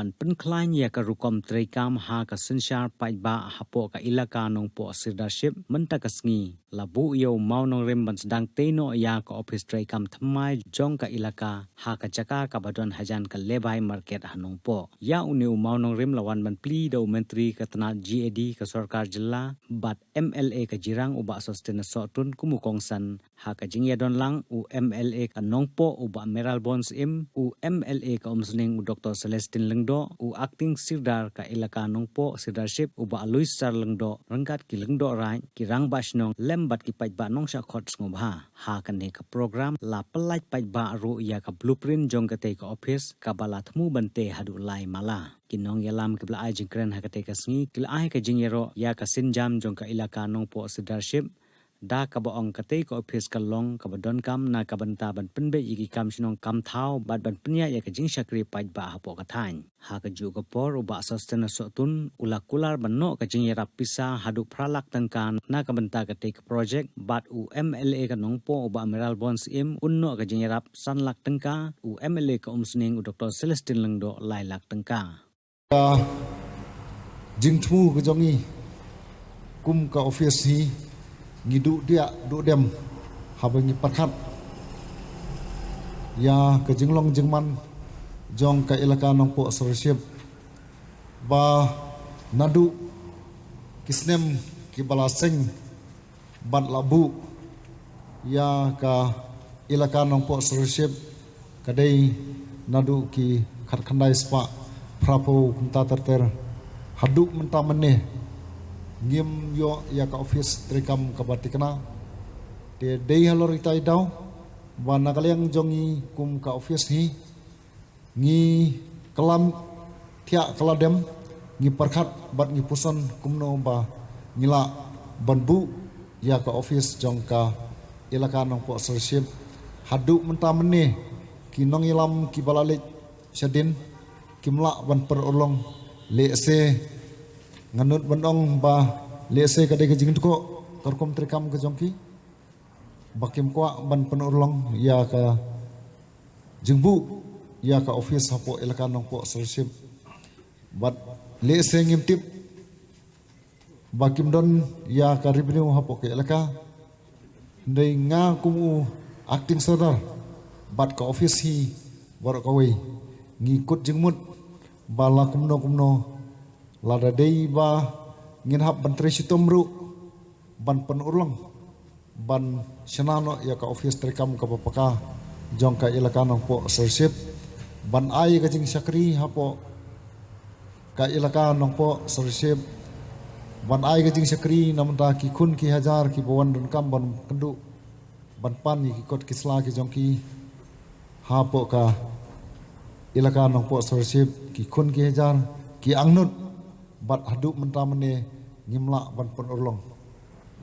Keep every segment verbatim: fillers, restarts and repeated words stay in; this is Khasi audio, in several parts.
Ban pynkhlaiñ ïa ka rukom treikam ha ka synshar paidbah hapoh ka Elaka Nongpoh Sirdarship mynta ka sngi, la buh ïa u mawnongrim ban sdang tei noh ïa ka ophis treikam thymmai jong ka Elaka ha ka jaka kaba don hajan ka Lebai Market ha Nongpoh. Ïa une u mawnongrim la wan ban plie da u Myntri ka tnat G A D ka Sorkar Jylla bad M L A ka Jirang u Bah Sosthenes Sohtun kum u kongsan, ha ka jingïadon lang u M L A ka Nongpoh u Bah Mayralborn Syiem, u M L A ka Umsning u Doktor Celestine Lyngdoh, u Acting Sirdar ka Elaka Nongpoh Sirdarship u Bah Aloysius Lyngdoh, ryngkat ki Lyngdoh Raid, ki Rangbah Shnong lem bad ki paidbah nongshah khot sngewbha. Ha kane ka program la pyllait paidbah ruh ïa ka blueprint jong katei ka ophis kaba la thmu ban tei haduh lai mala. Ki nongïalam kiba la ai jingkren ha katei ka sngi ki la ai ka jingïaroh ïa ka sienjam jong ka Elaka Nongpoh Sirdarship, da kaba ong katei ka ophis ka long kaba donkam na ka bynta ban pynbeit ïa ki kam shnong kam thaw bad ban pynïaid ïa ka jingshakri paidbah hapoh ka thaiñ. Ha kajuh ka por u Bah Sosthenes Sohtun u la kular ban noh ka jingïarap pisa haduh phra lak tyngka na ka bynta katei ka projek bad u M L A ka Nongpoh u Bah Mayralborn Syiem un noh ka jingïarap san lak tyngka, u M L A ka Umsning u Doktor Celestine Lyngdoh lai lak tyngka. Ka jingthmu ka jong ngi kum ka office hi ngi duh diah duh dem haba ngi pyrkhat ïa ka jinglong jingman jong ka Elaka Nongpoh Sirdarship ba naduh ki snem kiba la seng bad la buh ïa ka Elaka Nongpoh Sirdarship ka dei naduh ki khatkhyndai spah phraphew kumta ter ter haduh mynta mynne ngim ïoh ïa ka ophis treikam kaba thikna. Te dei halor itai daw ba na ka liang jong ngi kum ka ophis hi ngi kylla thiah kylla dem, ngi pyrkhat bad ngi puson kumno ba ngi lah ban buh ïa ka ophis jong ka Elaka Nongpoh Sirdarship. Haduh mynta mynne ki nongïalam kiba la leit shadien kim lah ban pynurlong. Lehse nga nud ban ong ba lehse ka dei ka jingdkoh ka rukom treikam ka jong ki ba kim kwah ban pynurlong ïa ka jingbuh ïa ka ophis hapoh Elaka Nongpoh Sirdarship. Bad lehse ngim tip ba kim don ïa ka revenue hapoh ka Elaka. Hynrei nga kum u Acting Sirdar bad ka ophis hi baroh kawei ngi kut jingmut ba la kumno kumno, lada dei ba ngin hap ban trei shitom ruh ban pynurlong ban shna noh ïa ka ophis treikam kaba paka jong ka Elaka Nongpoh Sirdarship, ban ai ka jingshakri hapoh ka Elaka Nongpoh Sirdarship, ban ai ka jingshakri na bynta ki khun ki hajar kiba wan donkam ban kynduh ban pan ïa ki kot ki sla ki jong ki hapoh ka Elaka Nongpoh Sirdarship, ki khun ki hajar ki angnud bad haduh mynta mynne ngim lah ban pynurlong.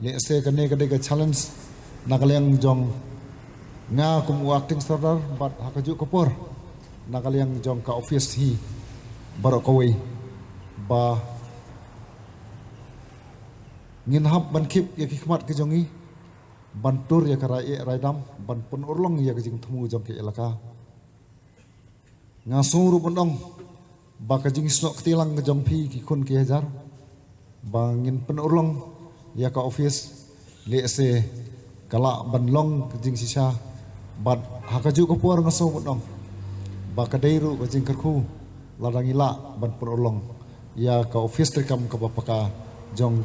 Lehse kane ka dei ka challenge na ka liang jong nga kum u Acting Sirdar bad ha kajuh ka por na ka liang jong ka ophis hi baroh kawei ba ngin hap ban kip ïa ki khmat ki jong ngi ban tur ïa ka rai eh rai dam ban pynurlong ïa ka jingthmu jong ka Elaka. Nga sngew ruh ban ong ba ka jingsnoh kti lang ka jong phi ki khun ki hajar ba ngin pynurlong ïa ka ophis, lehse ka lah ban long ka jingshisha bad ha kajuh ka por nga sngew ban ong ba ka dei ruh ka jingkyrkhu lada ngi lah ban pynurlong ïa ka ophis treikam kaba paka jong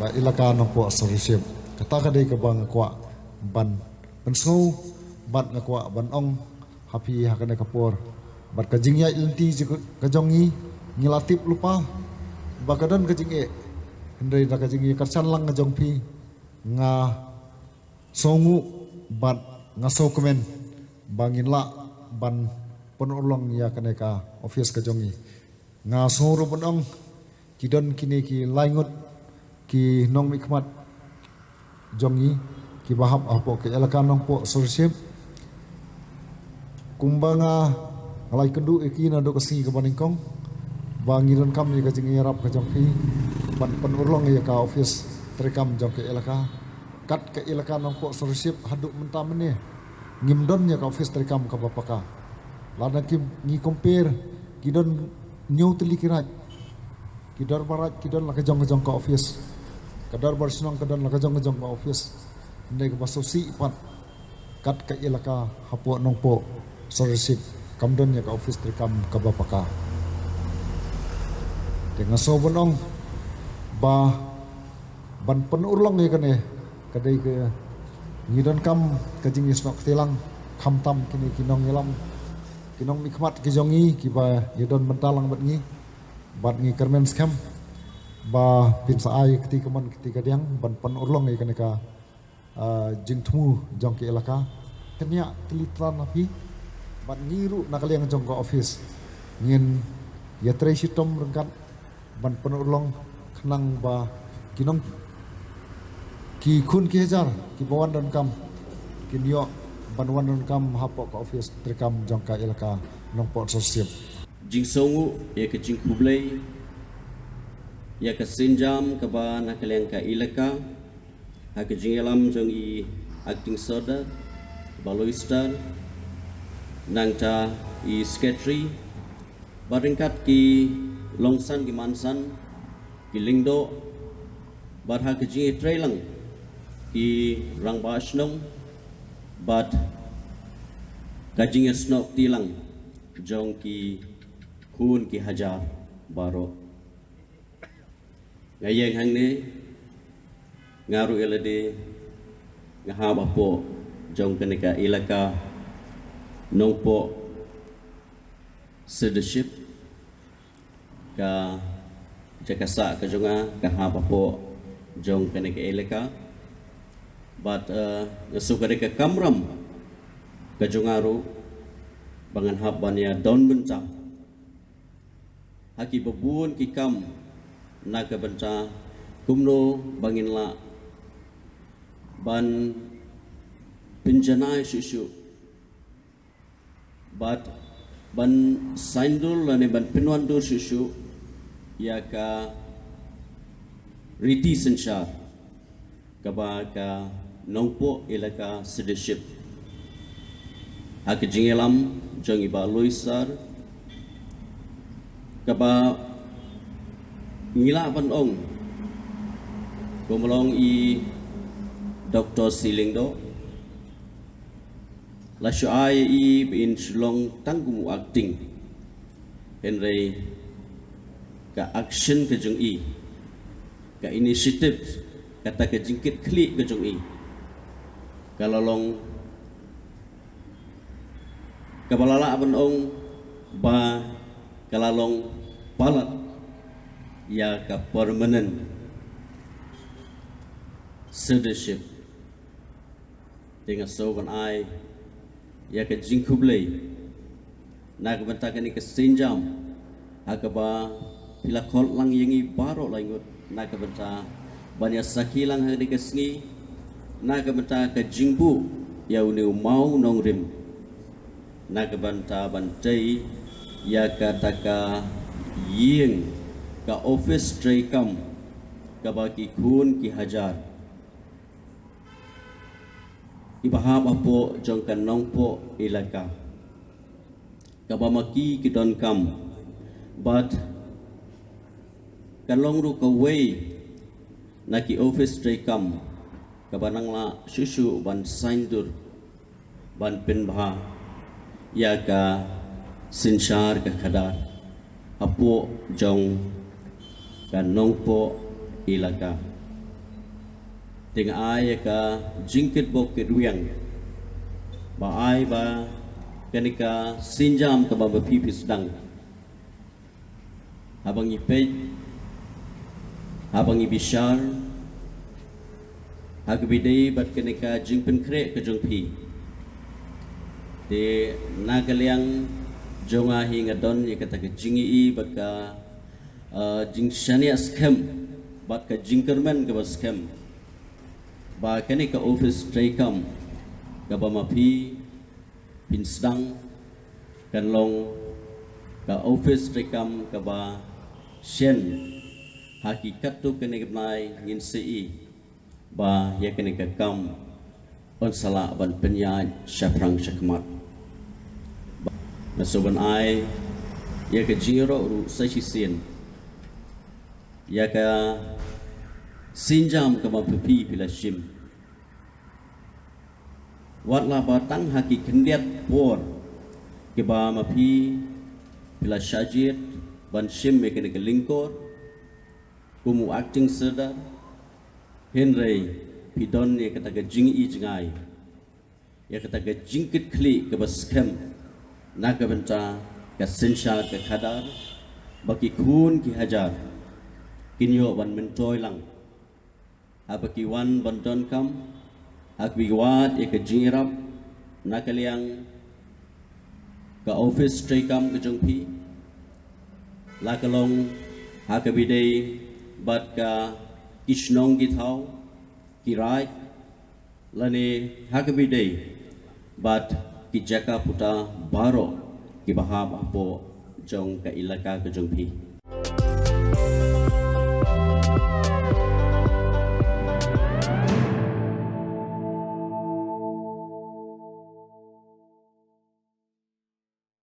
ka Elaka Nongpoh Sirdarship. Kata ka dei kaba nga kwah ban pynsngew bad nga kwah ban ong ha phi ha kane ka por. Bad ka jingïaid lynti ka jong ngi, ngi la tip lypa ba ka don ka jingeh, hynrei da ka jingïakyrchan lang ka jong phi nga sngewnguh bad nga sngewkmen ba ngin lah ban pynurlong ïa kane ka ophis ka jong ngi. Nga sngew ruh ban ong ki don kine ki lai ngut ki nongmihkhmat jong ngi kiba hap hapoh ka Elaka Nongpoh Sirdarship. Kumba nga la ïakynduh ïa ki naduh ka sngi kaba nyngkong ba ngi donkam ïa ka jingïarap ka jong phi ban pynurlong ïa ka ophis treikam jong ka Elaka. Kat ka Elaka Nongpoh Sirdarship haduh mynta mynne ngim don ïa ka ophis treikam kaba paka. Lada ngi compare Ki don hynñiew tylli ki raid. Ki dorbar raid ki don la ka jong ka jong ka office. Ka dorbar shnong ka don la ka jong ka jong ka office. Hynrei kaba sngewsih pat, kat ka elaka hapoh Nongpoh Sirdarship kam don ïa ka office treikam kaba paka. Te nga sngew ban ong ba ban pynurlong ïa kane ka dei ka, ngi donkam ka jingïasnoh kti lang, khamtam kine ki nongïalam, ki nongmihkhmat ki jong ngi kiba ïadon bynta lang bad ngi, bad ngi kyrmen skhem ba phin sa ai kti kamon kti kadiang ban pynurlong ïa kane ka, ah, jingthmu jong ki elaka. Kynja tylli tang na phi bad ngi ruh na ka liang jong ka office ngin ïatrei shitom ryngkat ban pynurlong khnang ba ki nong, ki khun ki hajar kiba wan donkam kin ïoh ban wan donkam hapoh ka office treikam jong ka elaka Nongpoh Sirdarship. Jingsngewnguh ïa ka jingkhublei ïa ka sienjam kaba na ka liang ka elaka, ha ka jingïalam jong i Acting Sordar, Bah Loistar, nangta i Secretary, bad ryngkat ki longsan ki mansan, ki lyngdoh, bad ha ka jingïatreilang ki rangbah shnong, bad ka jingïasnoh kti lang jong ki khun ki hajar baroh. Nga ïeng hangne, nga ruh ïa lade nga hap hapoh jong kane ka elaka Nongpoh Sirdarship, ka jaka sah ka jong nga ka hap hapoh jong kane ka elaka. Bad, eh, nga sngew ka dei ka kamram ka jong nga ruh ba ngan hap ban ïadon bynta ha kiba bun ki kam na ka bynta kumno ba ngin lah ban pynjanai shuh shuh bad ban saindur lane ban pynwandur shuh shuh ïa ka riti synshar kaba ka Nongpoh Elaka Sirdarship. Ha ka jingïalam jong i Bah Loistar, kaba ngi lah ban ong kumba long i Doktor C. Lyngdoh, la shu ai ïa i ba in shu long tang kum u acting. Hynrei ka action ka jong i, ka initiative, kata ka jingkit khlieh ka jong i, ka la long kaba la lah ban ong ba ka la long palat ïa ka permanent sirdarship. Te nga sngew ban ai ïa ka jingkhublei na ka bynta kane ka sienjam ha kaba phi la khot lang ïa ngi baroh lai ngut na ka bynta ban ïa sakhi lang ha kane ka sngi, na ka bynta ka jingbuh ïa une u mawnongrim, na ka bynta ban tei ïa kata ka ïing, ka office treikam kaba ki khun ki hajar kiba hap hapoh jong ka Nongpoh Elaka, kaba ma ki ki donkam, bad ka long ruh kawei na ki office treikam kaba nang lah shuh shuh ban saindur ban pynbha ïa ka synshar ka khadar hapoh jong ka Nongpoh Elaka. Te nga ai ïa ka jingkitbok kitrwiang ba ai ba kane ka sienjam kaba ma phi phi sdang, haba ngi peit, haba ngi bishar ha kaba ïadei bad kane ka jingpynkhreh ka jong phi. Te na ka liang jong nga hi nga don ïa kata ka jingïohi bad ka, eh, jingshaniah skhem bad ka jingkyrmen kaba skhem ba kane ka office treikam kaba ma phi phin sdang kan long ka office treikam kaba shen ha ki katto katne ki bnai. Ngin sa ïohi ba ïa kane ka kam yn sa lah ban pynïaid shaphrang shakhmat. Nga sngew ban ai Ïa ka jingïaroh ruh sa shisien ïa ka sienjam kaba phi phi la shim. Wat la ba tang ha ki khyndiat por kiba ma phi phi la shah jied ban shim ïa kane ka lyngkor kum u acting serdar, hynrei phi don ïa kata ka jingïohi jngai, ïa kata ka jingkitkhlieh kaba skhem na ka bynta ka synshar ka khadar, ba ki khun ki hajar kin ïoh ban myntoi lang haba ki wan ban donkam, ha kaba ki wad ïa ka jingïarap na ka liang ka office treikam ka jong phi, la ka long ha kaba ïadei bad ka ki shnong ki thaw, ki raid, lane ha kaba ïadei bad ki jaka puta baroh kiba hap hapoh jong ka ilaka ka jong phi.